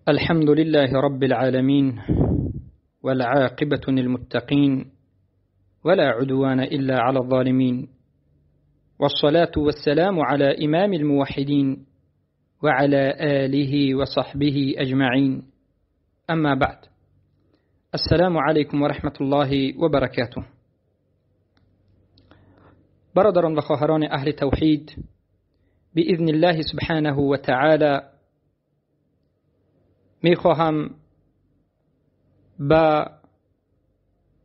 الحمد لله رب العالمين، والعاقبة للمتقين، ولا عدوان إلا على الظالمين، والصلاة والسلام على إمام الموحدين وعلى آله وصحبه أجمعين. أما بعد، السلام عليكم ورحمة الله وبركاته. برادران و خواهران اهل توحید، باذن الله سبحانه و تعالی میخواهم به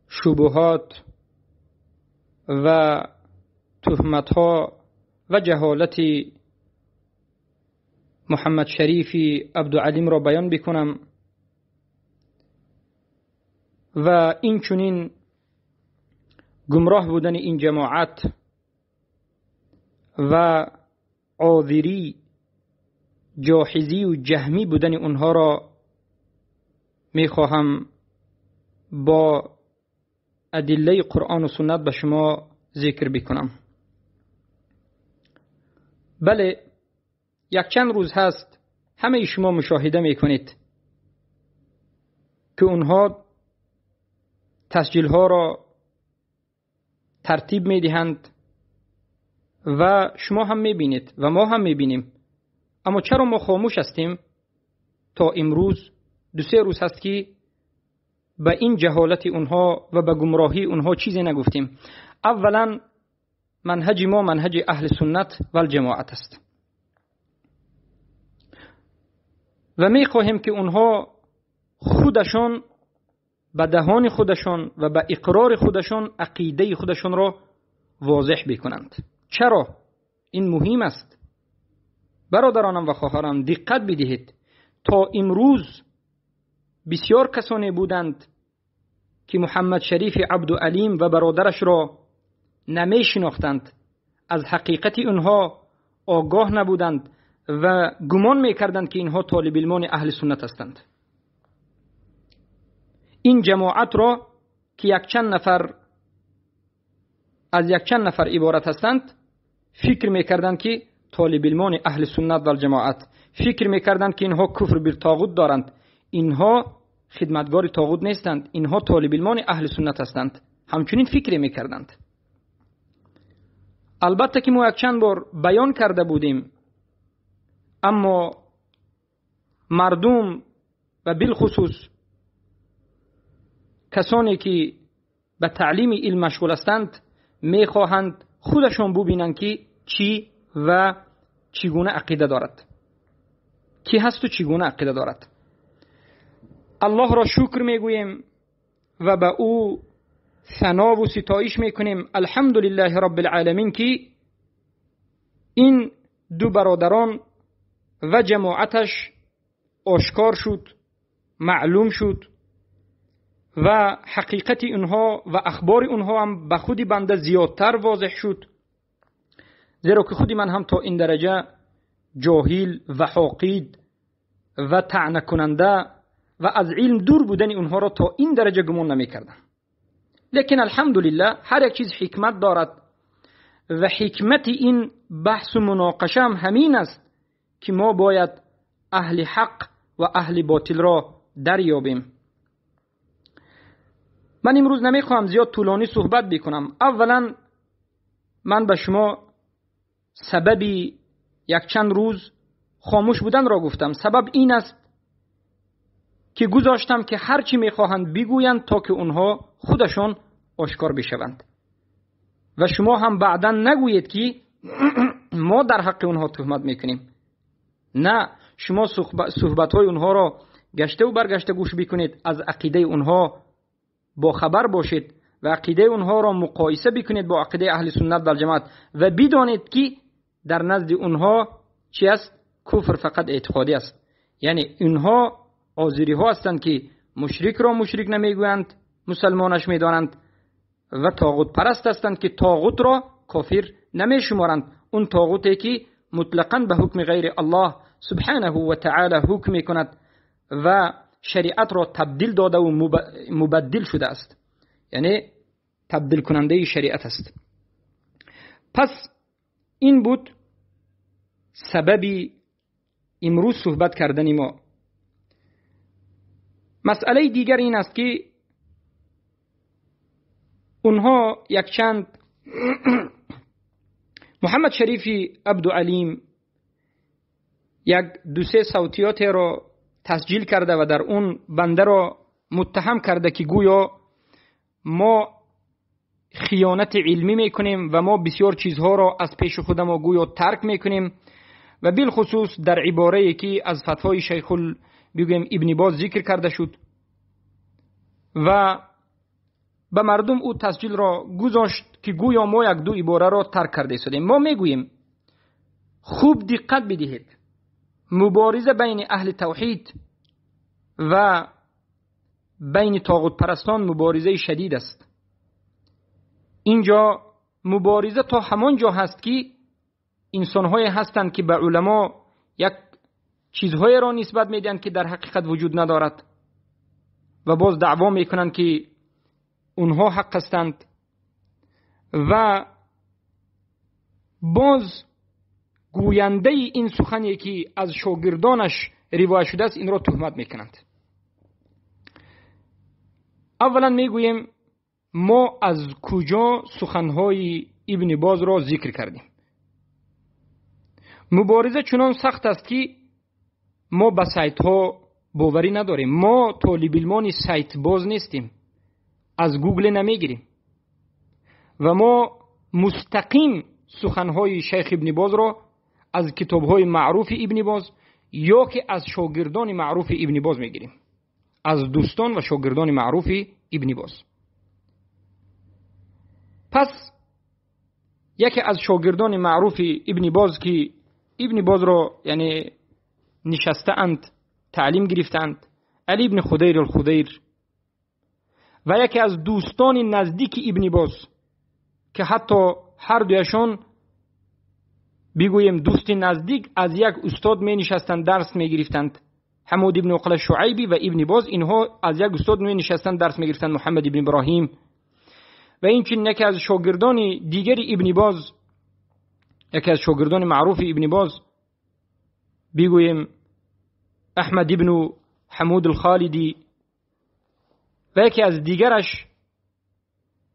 شبهات و تهمتها و جهالت محمد شریفی عبدالعلیم را بیان بکنم و این چنین گمراه بودن این جماعت و عاذری، جاحظی و جهمی بودن اونها را میخواهم با ادله قرآن و سنت به شما ذکر بکنم. بله، یک چند روز هست همه شما مشاهده میکنید که اونها تسجیل ها را ترتیب میدهند و شما هم میبینید و ما هم میبینیم. اما چرا ما خاموش هستیم؟ تا امروز دو سه روز هست که به این جهالت اونها و به گمراهی اونها چیزی نگفتیم. اولا منهج ما منهج اهل سنت و الجماعت است و میخواهیم که اونها خودشان به دهان خودشان و به اقرار خودشان عقیده خودشان را واضح بکنند. چرا؟ این مهم است. برادرانم و خواهرانم دقت بدهید، تا امروز بسیار کسانی بودند که محمد شریف عبدالعلیم و برادرش را نمی شناختند، از حقیقت اونها آگاه نبودند و گمان میکردند که اینها طالب علمان اهل سنت هستند. این جماعت را که یک چند نفر از یک چند نفر عبارت هستند فکر میکردند که طالب علمان اهل سنت و الجماعت، فکر میکردند که اینها کفر بر طاغوت دارند، اینها خدمتگار طاغوت نیستند، اینها طالب علمان اهل سنت هستند. همچنین فکر میکردند. البته که ما یک چند بار بیان کرده بودیم، اما مردم و بالخصوص کسانی که به تعلیم علم مشغول هستند میخواهند خودشان ببینند که چی و چگونه عقیده دارد، کی هست و چگونه عقیده دارد. الله را شکر میگوییم و به او ثنا و ستایش میکنیم، الحمدلله رب العالمین، که این دو برادران و جماعتش آشکار شد، معلوم شد و حقیقت اونها و اخبار اونها هم به خود بنده زیادتر واضح شد، زیرا که خود من هم تا این درجه جاهل و حاقد و طعنه کننده و از علم دور بودن اونها را تا این درجه گمان نمی کردم. لیکن الحمدلله هر یک چیز حکمت دارد و حکمت این بحث و مناقشه هم همین است که ما باید اهل حق و اهل باطل را دریابیم. من امروز نمیخواهم زیاد طولانی صحبت بکنم. اولا من به شما سبب یک چند روز خاموش بودن را گفتم. سبب این است که گذاشتم که هر چی میخواهند بگویند تا که اونها خودشان آشکار بشوند و شما هم بعدا نگویید که ما در حق اونها تهمت میکنیم. نه، شما صحبت های اونها را گشته و برگشته گوش بکنید، از عقیده اونها با خبر باشید و عقیده اونها را مقایسه بکنید با عقیده اهل سنت و جماعت و بدانید که در نزد اونها چی است؟ کفر فقط اعتقادی است. یعنی اونها آذری ها هستند که مشرک را مشرک نمیگویند، مسلمانش میدانند و طاغوت پرست هستند که طاغوت را کافر نمیشمارند. اون طاغوتی که مطلقاً به حکم غیر الله سبحانه و تعالی حکم میکند و شریعت را تبدیل داده و مبدل شده است، یعنی تبدیل کننده شریعت است. پس این بود سبب امروز صحبت کردن ما. مسئله دیگر این است که اونها یک چند محمد شریفی عبدالعلیم یک دو سه صوتیات را تسجیل کرده و در اون بنده را متهم کرده که گویا ما خیانت علمی میکنیم و ما بسیار چیزها را از پیش خود ما گویا ترک میکنیم و بالخصوص در عباره که از فتوای شیخ بگویم ابن باز ذکر کرده شد و به مردم او تسجیل را گذاشت که گویا ما یک دو عباره را ترک کرده ایستادیم. ما میگوییم خوب دقت بدهید، مبارزه بین اهل توحید و بین طاغوت پرستان مبارزه شدید است. اینجا مبارزه تا همان جا هست که انسان‌های هستند که به علما یک چیزهای را نسبت میدهند که در حقیقت وجود ندارد و باز دعوا میکنند که اونها حق هستند و باز گوینده این سخنی که از شاگردانش روایت شده است این را تهمت میکنند. اولا میگوییم ما از کجا سخنهای ابن باز را ذکر کردیم. مبارزه چنان سخت است که ما به سایت ها باوری نداریم. ما طالب علمان سایت باز نیستیم، از گوگل نمیگیریم و ما مستقیم سخنهای شیخ ابن باز را از کتابهای معروف ابن باز یا که از شاگردان معروف ابن باز میگیریم، از دوستان و شاگردان معروف ابن باز. پس یکی از شاگردان معروف ابن باز که ابن باز را یعنی نشسته اند، تعلیم گرفتند، علی ابن خدیر الخدیر، و یکی از دوستان نزدیک ابن باز که حتی هر دویشان بگوییم دوست نزدیک از یک استاد می نشستند درس می گرفتند، حمود ابن عقله شعیبی و ابن باز، اینها از یک استاد می نشستند درس می گرفتند، محمد ابن ابراهیم. و اینچنین یکی از شاگردان دیگر ابن باز، یکی از شاگردان معروف ابن باز بگوییم احمد ابن حمود الخالدی، و یکی از دیگرش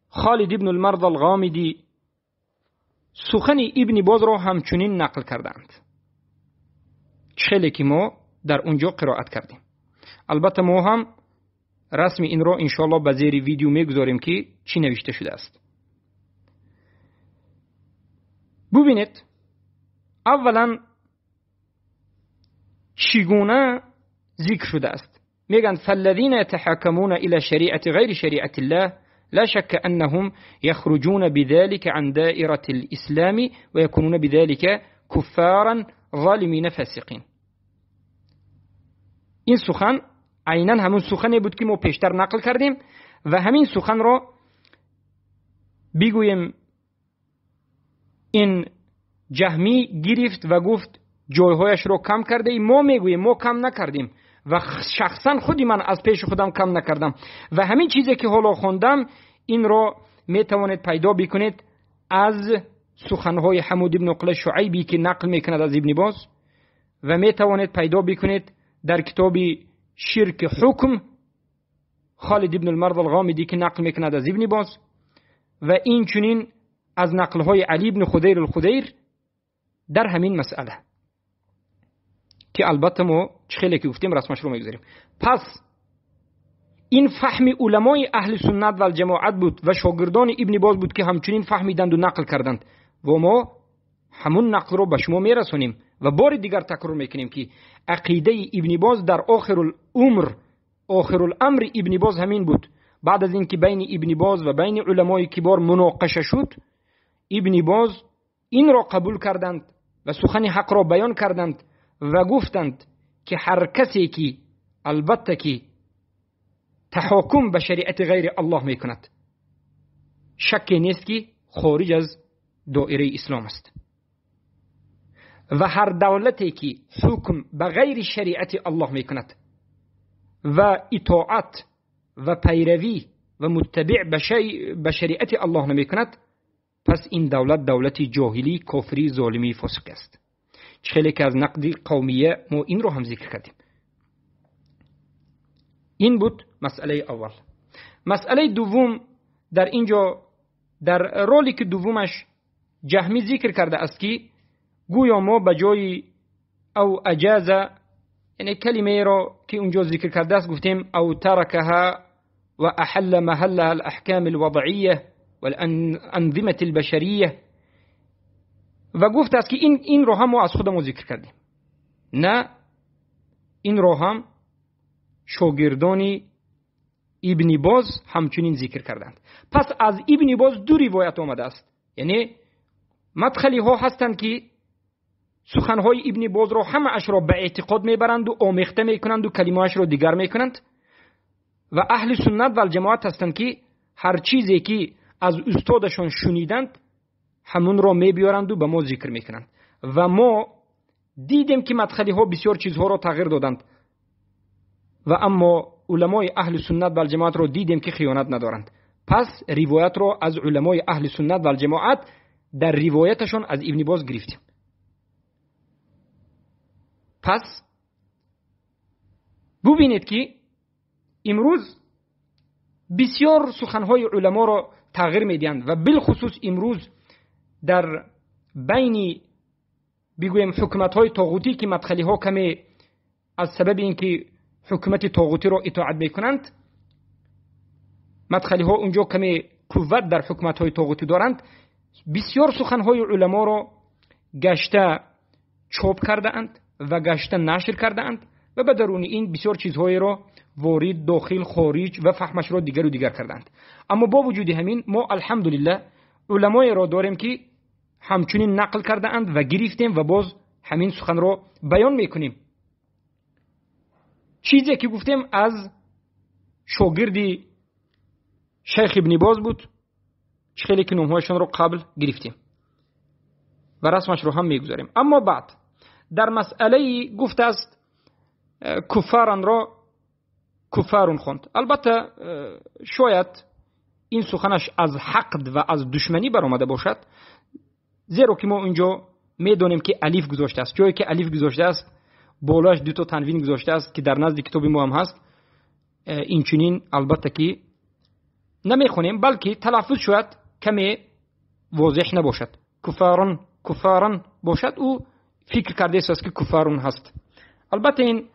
خالد ابن المرض الغامدی، سخن ابن باز را همچنین نقل کردند، خیلی که ما در اونجا قرائت کردیم. البته ما هم رسم این را انشاءالله به زیر ویدیو میگذاریم که چی نوشته شده است. ببینید اولا چگونه ذکر شده است. میگن فالذین يتحاكمون الى شریعة غیر شریعة الله لا شك أنهم يخرجون بذلك عن دائرة الإسلام ويكونون بذلك كفارا ظالمين فاسقين. این سخن عینا همون سخنی بود که ما پیشتر نقل کردیم و همین سخن را بگوییم این جهمی گرفت و گفت جایهایش را کم کرده ایم. ما میگوییم ما کم نکردیم و شخصا خودی من از پیش خودم کم نکردم و همین چیزی که حالا خوندم این را میتوانید پیدا بکنید از سخنهای حمود ابن عقله شعیبی که نقل میکند از ابن باز، و میتوانید پیدا بکنید در کتاب شرک حکم خالد ابن المرض الغامدی که نقل میکند از ابن باز، و این چنین از نقلهای علی ابن خدیر الخدیر در همین مسئله که البته ما خیلی که گفتیم رسمش رو میگذاریم. پس این فهم علمای اهل سنت و الجماعت بود و شاگردان ابن باز بود که همچنین فهمیدند و نقل کردند و ما همون نقل رو به شما میرسونیم و بار دیگر تکرار میکنیم که عقیده ابن باز در آخر العمر، آخر الامر ابن باز همین بود. بعد از اینکه بین ابن باز و بین علمای کبار مناقشه شد، ابن باز این را قبول کردند و سخن حق را بیان کردند و گفتند که هر کسی که البته که تحاکم به شریعت غیر الله میکند شکی نیست که خارج از دایره اسلام است و هر دولتی که حکم به غیر شریعت الله میکند و اطاعت و پیروی و متبع به شریعت الله نمیکند، پس این دولت دولت جاهلی، کافری، ظالمی، فاسق است. خیلی که از نقد قومیه ما این رو هم ذکر کردیم. این بود مسئله اول. مسئله دوم در اینجا در رولی که دومش جهمی ذکر کرده است که گویا ما به جای او اجازه، یعنی کلمه را که اونجا ذکر کرده است گفتیم او ترکها و احل محلها الاحکام الوضعیه والانظمه البشریه، و گفت است که این رو هم ما از خودمون ذکر کردیم. نه، این رو هم شاگردان ابن باز همچنین ذکر کردند. پس از ابن باز دو روایت آمده است، یعنی مدخلی ها هستند که سخنهای ابن باز را همه اش را به اعتقاد میبرند و آمیخته میکنند و کلمه‌اش را دیگر میکنند، و اهل سنت و الجماعت هستند که هر چیزی که از استادشان شنیدند همون را میبیارند و به ما ذکر میکنند. و ما دیدیم که مدخلی ها بسیار چیزها را تغییر دادند، و اما علمای اهل سنت و الجماعت را دیدیم که خیانت ندارند. پس روایت را از علمای اهل سنت و الجماعت در روایتشان از ابن باز گرفتیم. پس ببینید که امروز بسیار سخنهای علما را تغییر میدهند و بالخصوص امروز در بین بگویم حکومت های طاغوتی که مدخلی ها کمی از سبب اینکه حکومت طاغوتی را اطاعت میکنند، مدخلی ها اونجا کمی قوت در حکومت های طاغوتی دارند، بسیار سخنهای علما را گشته چاپ کرده اند و گشته نشر کرده اند و به درون این بسیار چیزهای را وارد داخل خارج و فهمش را دیگر و دیگر کردند. اما با وجود همین ما الحمدلله علمای را داریم که همچنین نقل کرده اند و گرفتیم و باز همین سخن را بیان میکنیم. چیزی که گفتیم از شاگردی شیخ ابن باز بود، خیلی که نامهایشان را قبل گرفتیم و رسمش رو هم میگذاریم. اما بعد در مسئله گفته است کفاران را کفارون خواند. البته شاید این سخنش از حقد و از دشمنی برآمده باشد، زیرا که ما اینجا میدانیم که الف گذاشته است. جایی که الف گذاشته است بالاش دو تا تنوین گذاشته است که در نزد کتاب ما هم هست. این چنین البته که نمیخونیم، بلکه تلفظ شاید کمی واضح نباشد، کفارون کفارن باشد. او فکر کرده است که کفارون هست. البته این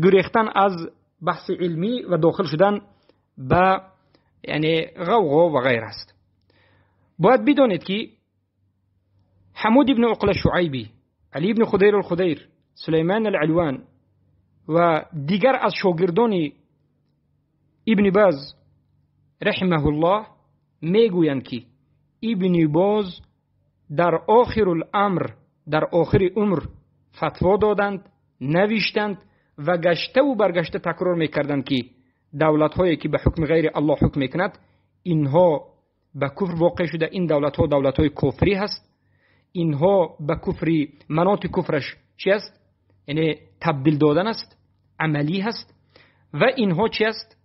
گریختن از بحث علمی و داخل شدن به یعنی غوغا و غیر است. باید بدانید که حمود ابن عقل شعیبی، علی ابن خدیر الخدیر، سلیمان العلوان و دیگر از شاگردان ابن باز رحمه الله میگویند که ابن باز در آخر الامر، در آخر عمر فتوا دادند، نوشتند و گشته و برگشته تکرار میکردند که دولت هایی که به حکم غیر الله حکم میکند اینها به کفر واقع شده، این دولت ها دولت های کفری هست، اینها به کفری مناط کفرش چی است؟ یعنی تبدیل دادن است، عملی هست. و اینها چی است؟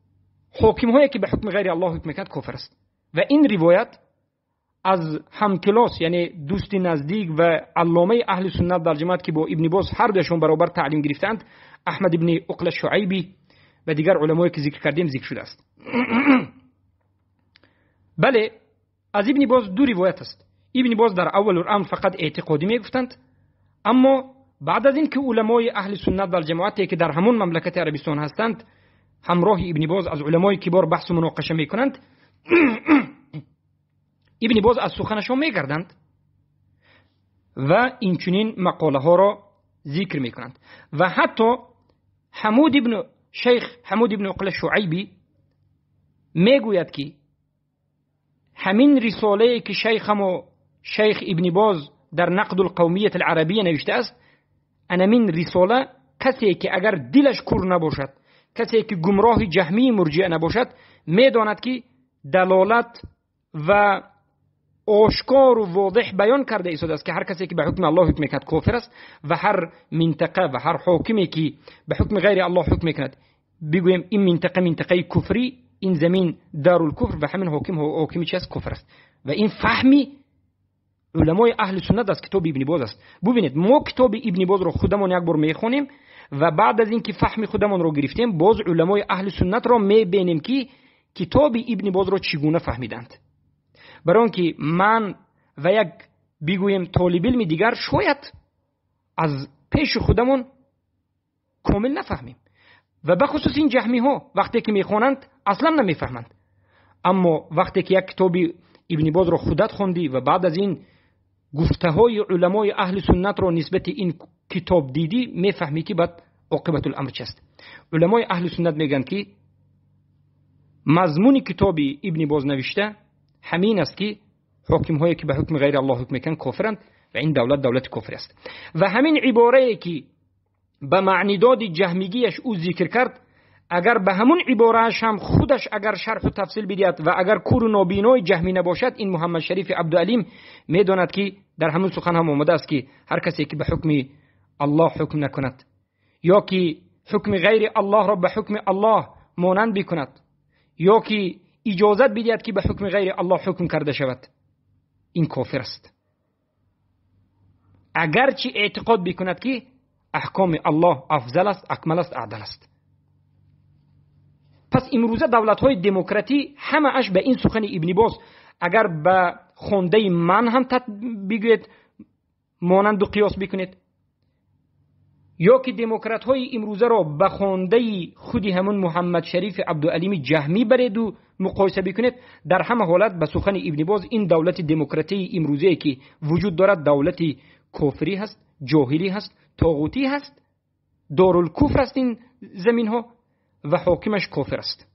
حاکم هایی که به حکم غیر الله حکم میکند کفر است. و این روایت از همکلاس، یعنی دوست نزدیک و علامه اهل سنت در جماعت که با ابن باز هر دوشون برابر تعلیم گرفتند، احمد ابن عقل شعیبی و دیگر علمایی که ذکر کردیم ذکر شده است. بله، از ابن باز دو روایت است. ابن باز در اول الامر فقط اعتقادی میگفتند، اما بعد از اینکه علمای اهل سنت و جماعتی که در همون مملکت عربستان هستند همراه ابن باز از علمای کبار بحث و مناقشه میکنند، ابن باز از سخنشان میگردند و اینچنین مقاله ها را ذکر میکنند. و حتی حمود ابن شیخ حمود ابن عقل شعیبی میگوید که همین رساله که شیخ ابن باز در نقد القومیت العربیه نوشته است، انمین رساله کسی که اگر دلش کور نباشد، کسی که گمراه جهمی مرجئه نباشد، میداند که دلالت و آشکار و واضح بیان کرده ایستاده است که هر کسی که به حکم الله حکم میکند کافر است و هر منطقه و هر حاکمی که به حکم غیر الله حکم میکند بگوییم این منطقه منطقه کفری، این زمین دارالکفر و همین حاکم حاکمی چی است؟ کفر است. و این فهمی علمای اهل سنت از کتاب ابن باز است. ببینید ما کتاب ابن باز رو خودمون یک بار میخونیم و بعد از اینکه فهم خودمون رو گرفتیم باز علمای اهل سنت رو میبینیم که کتاب ابن باز رو چگونه فهمیدند. برای اینکه من و یک بگوییم طالب علم دیگر شاید از پیش خودمون کامل نفهمیم و بخصوص این جهمی ها وقتی که میخوانند اصلا نمیفهمند. اما وقتی که یک کتاب ابن باز رو خودت خوندی و بعد از این گفته های علمای اهل سنت رو نسبت این کتاب دیدی، میفهمی که بعد عاقبت الامر چیست. علمای اهل سنت میگن که مضمون کتاب ابن باز نوشته همین است که حاکم هایی که به حکم غیر الله حکم میکنند کافرند و این دولت دولت کافر است. و همین عباره که به معنی داد جهمیگیش او ذکر کرد، اگر به همون عبارهش هم خودش اگر شرح و تفصیل بدهد و اگر کور و نابینای جهمی نباشد، این محمد شریف عبدالعلیم میداند که در همون سخن هم آمده است که هر کسی که به حکم الله حکم نکند یا که حکم غیر الله را به حکم الله مانند بکند یا که اجازت بدهد که به حکم غیر الله حکم کرده شود، این کافر است. اگرچه اعتقاد بکند که احکام الله افضل است، اکمل است، عدل است. پس امروزه دولت های دموکراتی همه اش به این سخن ابن باز اگر به خونده من هم بگوید مانند و قیاس بکنید، یا که دموکرات های امروزه را به خونده خودی همون محمد شریف عبدالعلیم جهمی برید و مقایسه بکنید، در همه حالت به سخن ابن باز این دولت دموکراتی امروزه که وجود دارد دولت کفری هست، جاهلی هست، طاغوتی هست، دارالکفر است این زمین ها و حاکمش کافر است.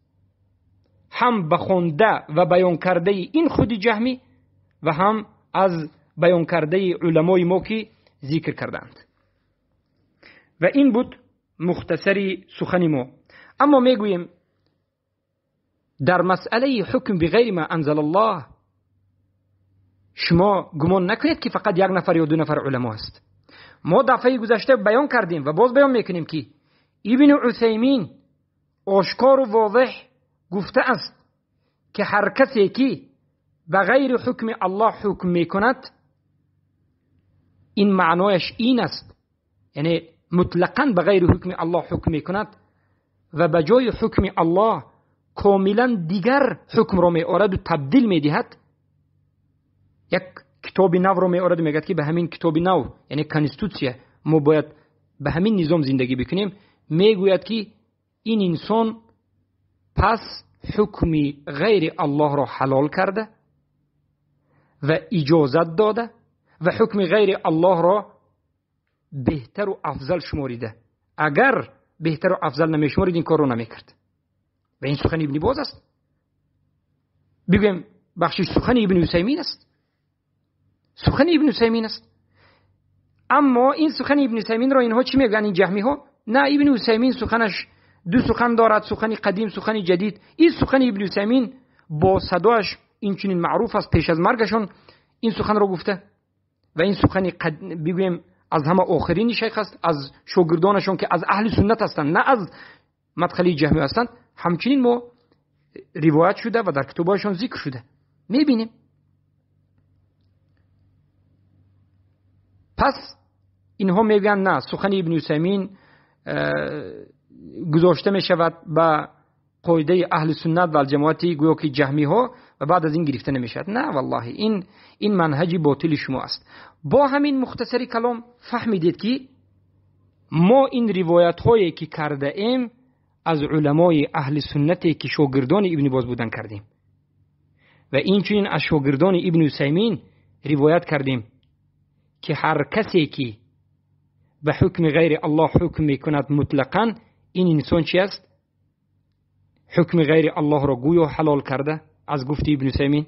هم به خونده و بیان کرده این خود جهمی و هم از بیان کرده علمای ما که ذکر کردند. و این بود مختصر سخن ما. اما میگوییم در مسئله حکم بغیر ما انزل الله شما گمان نکنید که فقط یک نفر یا دو نفر علما است. ما دفعه گذشته بیان کردیم و باز بیان میکنیم که ابن عثیمین آشکار و واضح گفته است که هر کسی که به غیر حکم الله حکم میکند، این معنایش این است، یعنی مطلقاً به غیر حکم الله حکم میکند و به جای حکم الله کاملا دیگر حکم را میآورد و تبدیل میدهد. یک کتاب نو را میآورد و میگد که به همین کتاب نو، یعنی constitution، ما باید به همین نظام زندگی بکنیم. میگوید که این انسان پس حکم غیر الله را حلال کرده و اجازت داده و حکم غیر الله را بهتر و افضل شماریده. اگر بهتر و افضل نمیشمارید این کار رو نمیکرد. و این سخن ابن باز است. بگویم بخشش سخن ابن عثیمین است. سخن ابن عثیمین است. اما این سخن ابن عثیمین را اینها چی میگن این جهمی ها؟ نه، ابن عثیمین سخنش دو سخن دارد، سخن قدیم، سخن جدید. این سخن ابن عثیمین با صداش این چنین معروف است، پیش از مرگشون این سخن را گفته و این سخن بگویم از همه آخرین شیخ است، از شاگردانشون که از اهل سنت هستند، نه از مدخلی جهمی هستند. همچنین ما روایت شده و در کتابشون ذکر شده، میبینیم. پس اینها میگن نه، سخن ابن عثیمین گذاشته می شود به قاعده اهل سنت و الجماعتی گویا که جهمی ها و بعد از این گرفته نمی شود. نه والله، این منهج باطل شما است. با همین مختصری کلام فهمیدید که ما این روایت هایی که کرده ایم از علمای اهل سنتی که شاگردان ابن باز بودن کردیم و این چنین از شاگردان ابن عثیمین روایت کردیم که هر کسی که به حکم غیر الله حکم میکند مطلقاً، این انسان چی است؟ حکم غیر الله را گویا حلال کرده از گفت ابن عثیمین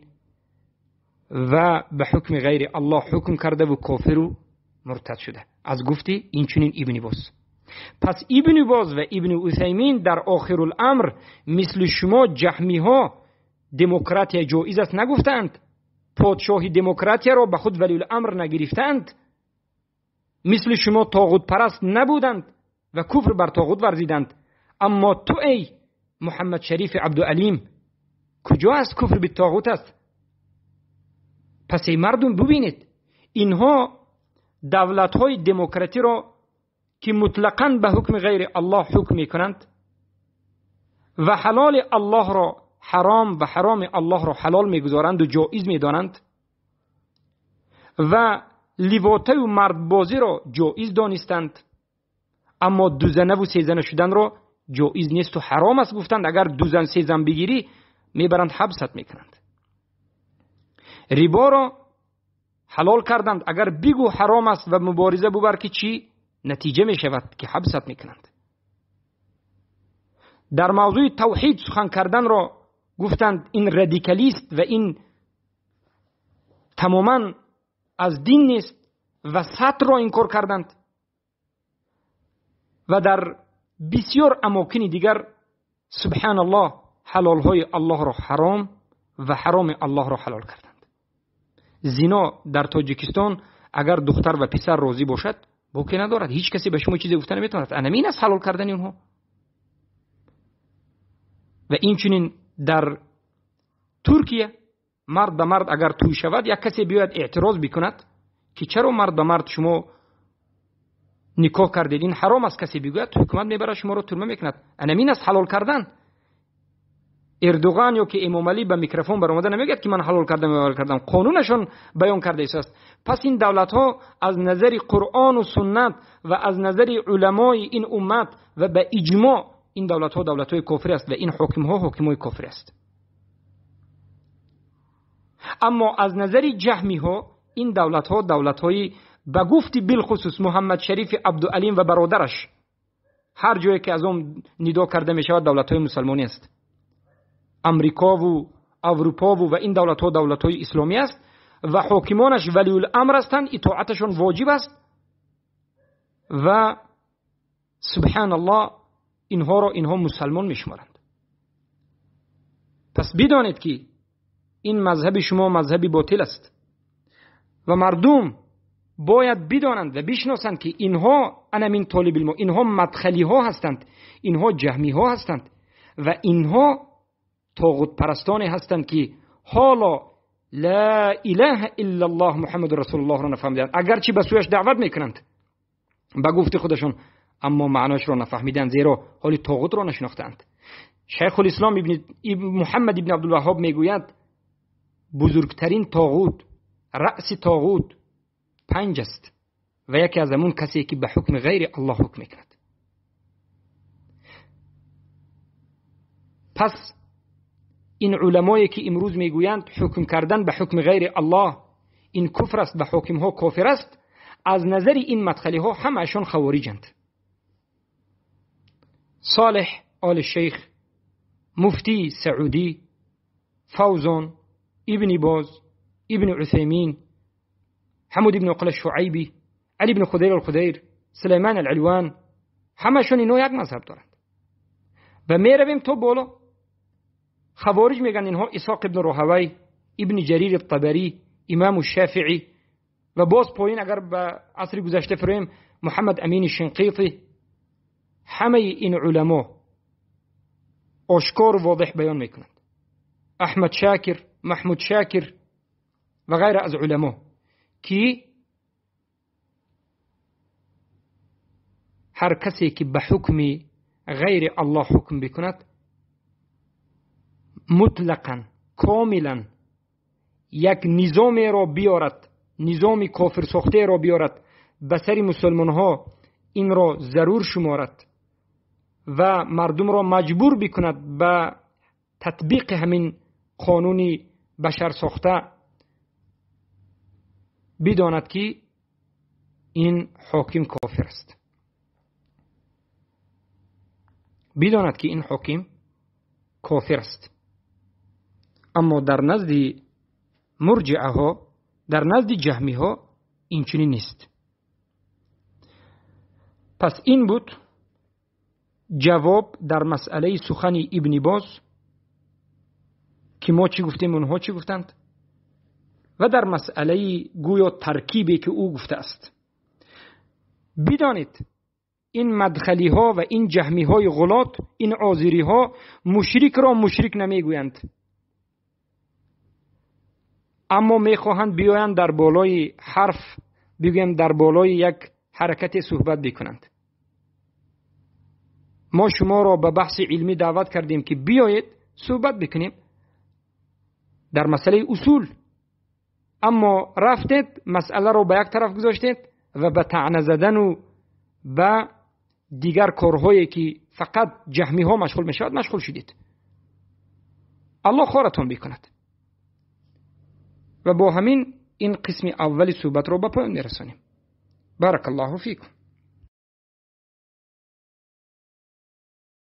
و به حکم غیر الله حکم کرده و کافر و مرتد شده از گفت این چنین ابن باز. پس ابن باز و ابن عثیمین در آخر الامر مثل شما جهمی ها دموکراتی جایز است نگفتند، پادشاهی دموکراتی را به خود ولی الامر نگرفتند، مثل شما طاغوت پرست نبودند و کفر بر طاغوت ورزیدند. اما تو ای محمد شریف عبدالعلیم کجا است کفر به طاغوت است؟ پس ای مردم ببینید اینها دولت های دموکراتی را که مطلقاً به حکم غیر الله حکم میکنند و حلال الله را حرام و حرام الله را حلال میگذارند و جایز میدانند و لیواته و مردبازی را جایز دانستند، اما دو زنه و سه زنه شدن را جایز نیست و حرام است گفتند. اگر دو زن سه زن بگیری میبرند حبست میکنند. ریبا را حلال کردند، اگر بگو حرام است و مبارزه ببر که چی نتیجه میشود که حبست میکنند. در موضوع توحید سخن کردن را گفتند این رادیکالیست و این تماما از دین نیست و سطر را انکار کردند و در بسیار اماکن دیگر سبحان الله حلال های الله را حرام و حرام الله را حلال کردند. زنا در تاجیکستان اگر دختر و پسر راضی باشد باکی ندارد، هیچ کسی به شما چیزی گفته نمیتواند. انمین است حلال کردن اونها. و این چنین در ترکیه مرد به مرد اگر توی شود یک کسی بیاید اعتراض بکند که چرا مرد به مرد شما نکاح کردید، این حرام است، کسی بگوید حکومت میبره شما رو ترمه میکند. انمین است حلال کردن. اردوغان یا که امام علی به میکروفون برآمده نمیگه که من حلال کردم یا حلال کردم، قانونشون بیان کرده است. پس این دولت ها از نظر قرآن و سنت و از نظر علمای این امت و به اجماع این دولت ها دولت های کفری است و این حاکم ها حاکم های کفری است. اما از نظر جهمی ها این دولت ها دولت های به گفتی بالخصوص محمد شریف عبدالعلیم و برادرش، هر جایی که از اون ندا کرده می شود دولت های مسلمانی است. امریکا و اروپا و این دولت ها دولت های اسلامی است و حاکمانش ولی الامر هستند، اطاعتشون واجب است و سبحان الله اینها را اینها مسلمان می شمارند. پس بدانید که این مذهب شما مذهب باطل است و مردم باید بدانند و بشناسند که اینها انمین طالب علم، اینها مدخلی ها هستند، اینها جهمی ها هستند و اینها طاغوت پرستانی هستند که حالا لا اله الا الله محمد رسول الله را نفهمیدند، اگرچه به سویش دعوت میکنند به گفت خودشون، اما معناش را نفهمیدند، زیرا حال طاغوت را نشناختند. شیخ الاسلام محمد ابن عبدالوهاب میگوید بزرگترین طاغوت، رأس طاغوت 5 است و یکی از همون کسی که به حکم غیر الله حکم میکند. پس این علمایی که امروز میگویند حکم کردن به حکم غیر الله این کفر است و حاکم ها کافر است، از نظر این مدخلی ها همه‌شون خوارجند. صالح آل شیخ، مفتی سعودی، فوزان، ابن باز، ابن عثیمین، حمود ابن عقل الشعیبی، علی ابن خدیر الخدیر، سلیمان العلوان، همه‌شون اینا یک مذهب دارند. و میرویم تا بالا خوارج میگن اینها اسحاق ابن راهوی، ابن جریر الطبری، امام الشافعی و باز پایین اگر به عصر گذشته فریم محمد امین شنقیطی. همه این علما آشکار و واضح بیان میکنند، احمد شاکر، محمود شاکر و غیره از علما که هر کسی که به حکم غیر الله حکم بکند مطلقا کاملا یک نظام را بیارد، نظام کافر ساخته را بیارد به سر مسلمان ها، این را ضرور شمارد و مردم را مجبور بکند به تطبیق همین قانون بشر ساخته، بداند که این حاکم کافر است، بداند که این حاکم کافر است. اما در نزد مرجعه ها، در نزد جهمی ها این چنین نیست. پس این بود جواب در مسئله سخن ابن باز که ما چی گفتیم اونها چی گفتند، و در مسئله گویا ترکیبی که او گفته است. بدانید این مدخلی ها و این جهمی های غلات، این آذری ها مشرک را مشرک نمیگویند. Аммо мехоҳанд биёянд, дар болои ҳарф бигӯем, дар болои як ҳаракате суҳбат бикунанд. Мо шуморо ба баҳси илмӣ даъват кардем, ки биёед, суҳбат бикунем дар масъалаи усул, аммо рафтед, масъаларо ба як тараф гузоштед ва ба таъна задану ба дигар корҳое, ки фақат ҷаҳмиҳо машғул мешавад, машғул шудед. Аллоҳ хоратон бикунад. Ва бо ҳамин ин қисми аввали суҳбатро ба поён мерасонем. Барак Аллоҳу фикум.